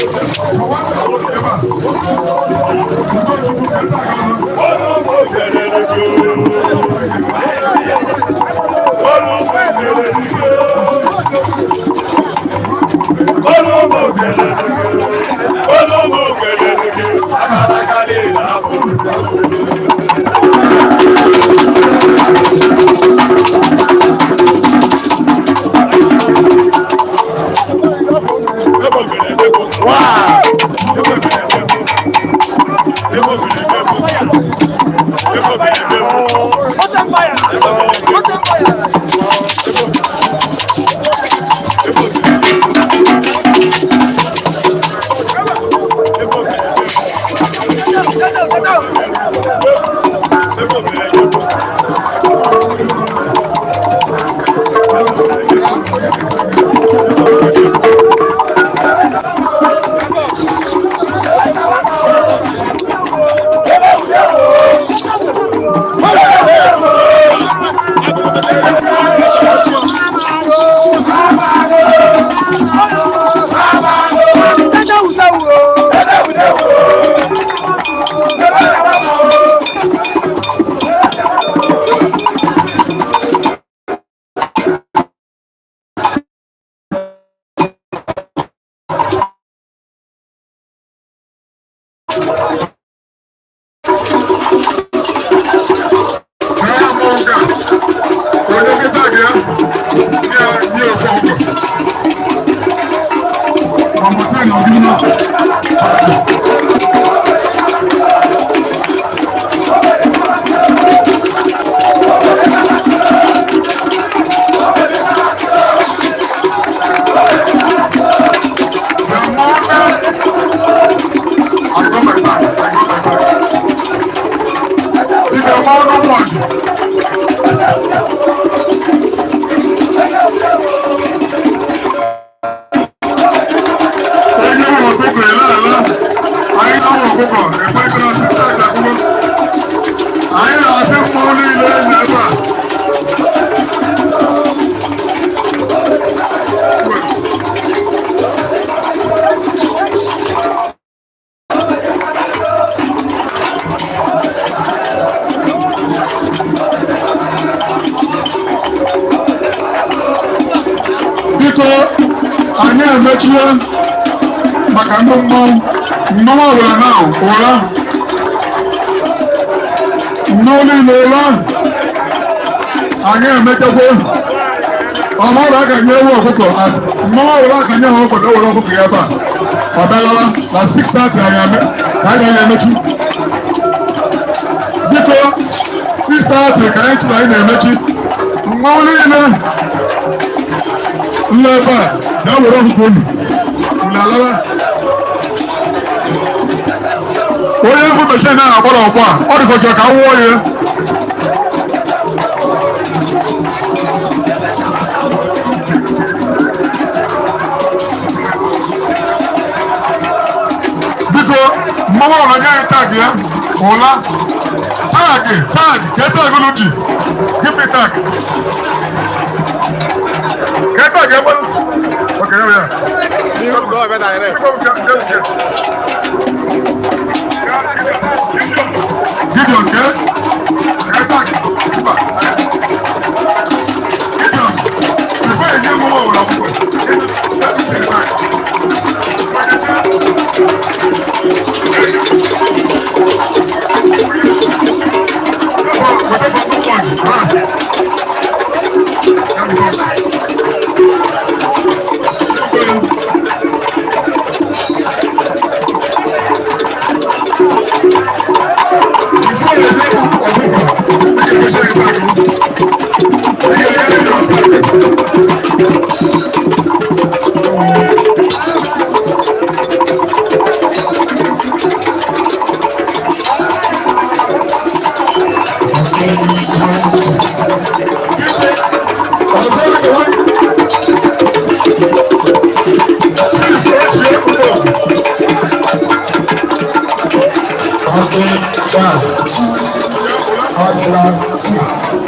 Ebe a. Ugochukwu, keta aka. Onye ama ụka, onye kịta gị ya, nye nye ofe ọkụkọ. Number 10 ọdịnihu. The moment I got my back, I got my back. If the amount one, onye ụlọ ọkụkọ ele ala, anyị na ụlọ ọkụkọ ekwe na sista akwụkwọ. Anyị na-asị mmanwụ niile nọ ebe a. Biko, anyị emechie maka ndị mmanwụ. Mmanwụ ọbụla na ụra, mmanwụ niile ụra. Anyị emechakwa ọhụrụ a ga-nye ewu ọkụkọ. Mmanwụ ọbụla aka nye ha ọkụkọ na ewere ọkụkọ ya ebe a, ọ bịalawa na 6:30. Anyị eme ka anyị gaghị emechi. Biko, 6:30 ka anyị chụrụ, anyị na-emechi. Mmanwụ niile nọ ebe a na-ewere ọkụkọ unu, unu alawa. Onye mfu machine na-agbara ọgbọ a, ọ dịkọcha ka nwụọ ya. Biko, mmanwụ ọrụ nye anyị tag ya ụla, tag, tag ka tag unu ji. Give me tag, ka tag ebe. Okay, ya. Go ahead, direct. Gideon, ke? Ka tag. Mba. Gideon, before you give mmanwụ ọbụla akwụkwọ, let me see the tag. Wait for 2 points. Last. There we go. Before you leave ọkụkọ, ị ga-egosi anyị tag. Ị ga-enye ya tag. Ọzọ dị ka Chief Ochie Udo. Okay, 1, 2, 1, 2.